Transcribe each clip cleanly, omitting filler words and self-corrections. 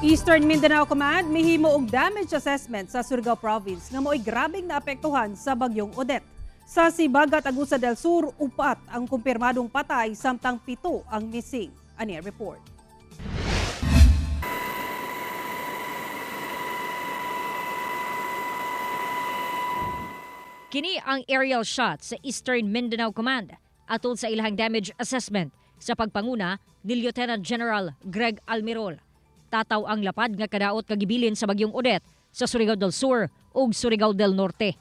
Eastern Mindanao Command mihimo og damage assessment sa Surigao Province nga mao'y grabeng naapektuhan sa bagyong Odette. Sa Sibagat, Agusan del Sur, 4 ang kumpirmadong patay samtang 7 ang missing. Ani ang report. Kini ang aerial shot sa Eastern Mindanao Command atol sa ilahang damage assessment sa pagpanguna ni Lieutenant General Greg Almirol. Tataw ang lapad nga kadaot kagibilin sa bagyong Odette sa Surigao del Sur ug Surigao del Norte.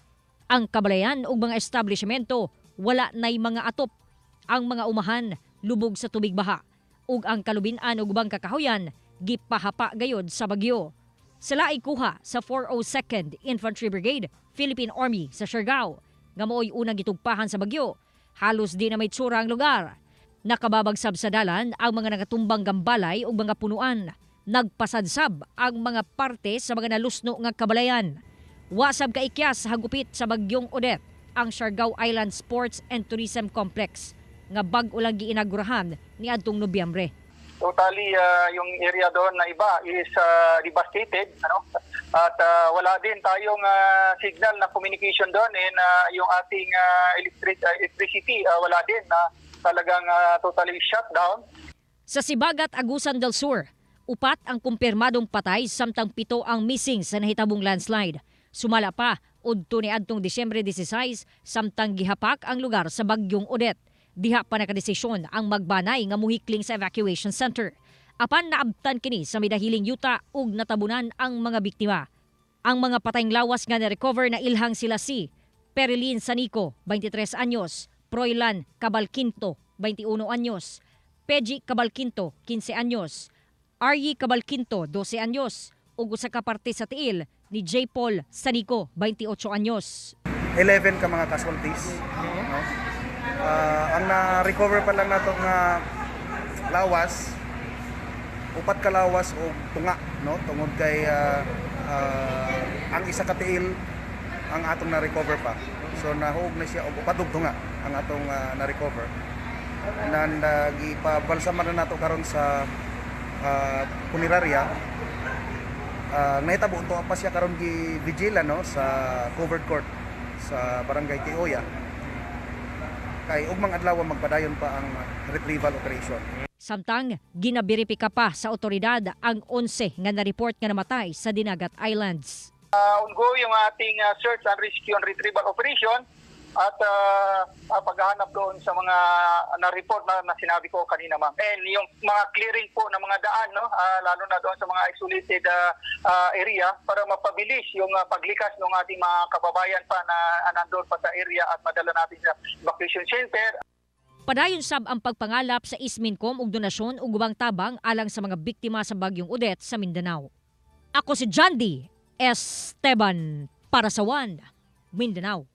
Ang kabalayan ug mga establishmento wala nay mga atop. Ang mga umahan lubog sa tubig baha ug ang kalubinan ug ubang kakahuyan gipahapa gayod sa bagyo. Sila ay kuha sa 402nd Infantry Brigade, Philippine Army sa Siargao, nga mao'y unang gitugpahan sa bagyo. Halos di na may tsura ang lugar. Nakababagsab sa dalan ang mga nagatumbang gambalay ug mga punuan. Nagpasadsab ang mga parte sa mga nalusno nga kabalayan. Wasab kaikyas sa hagupit sa bagyong Odette ang Siargao Island Sports and Tourism Complex nga bag-o lang giinagurahan niadtong Nobyembre. Totally, yung area doon na iba is devastated, ano, at wala din tayong signal na communication doon and yung ating electricity, wala din na talagang totally shut down. Sa Sibagat, Agusan del Sur, 4 ang kumpirmadong patay samtang 7 ang missing sa nahitabong landslide. Sumala pa, udto ni adtong Disyembre 16 samtang gihapak ang lugar sa bagyong Odette. Diha pa nakadesisyon ang magbanay nga muhikling sa evacuation center. Apan naabtan kini sa midahiling yuta ug natabunan ang mga biktima. Ang mga patayng lawas nga na-recover na ilhang sila si Perilyn Sanico, 23 anyos, Proylan Cabalquinto, 21 anyos, Peji Cabalquinto, 15 anyos, Aryi Cabalquinto, 12 anyos, ug usa ka parte sa tiil ni J. Paul Sanico, 28 anyos. 11 ka mga casualties, no? Ang na-recover pa lang nato nga lawas, 4 ka lawas og tunga, no, tungod kay ang isa ka tiil ang atong na-recover pa. So nahuog na siya og 4 og tunga ang atong na-recover. Nan gipabalsaman na nato karon sa punerarya. Nahitabo to pa siya karon gi vigila, no, sa covered court sa Barangay Tioya kay ugmang adlaw magpadayon pa ang retrieval operation. Samtang ginabiripika pa sa otoridad ang 11 nga na-report nga namatay sa Dinagat Islands. Ongoing yung ating search and rescue and retrieval operation at paghahanap doon sa mga na-report na sinabi ko kanina, ma'am. And yung mga clearing po ng mga daan, no, lalo na doon sa mga isolated area para mapabilis yung paglikas ng ating mga kababayan pa na nandun pa sa area at madala natin sa evacuation center. Padayon sab ang pagpangalap sa Eastmincom og donasyon ug ubang tabang alang sa mga biktima sa bagyong Odette sa Mindanao. Ako si Jandy Esteban para sa One Mindanao.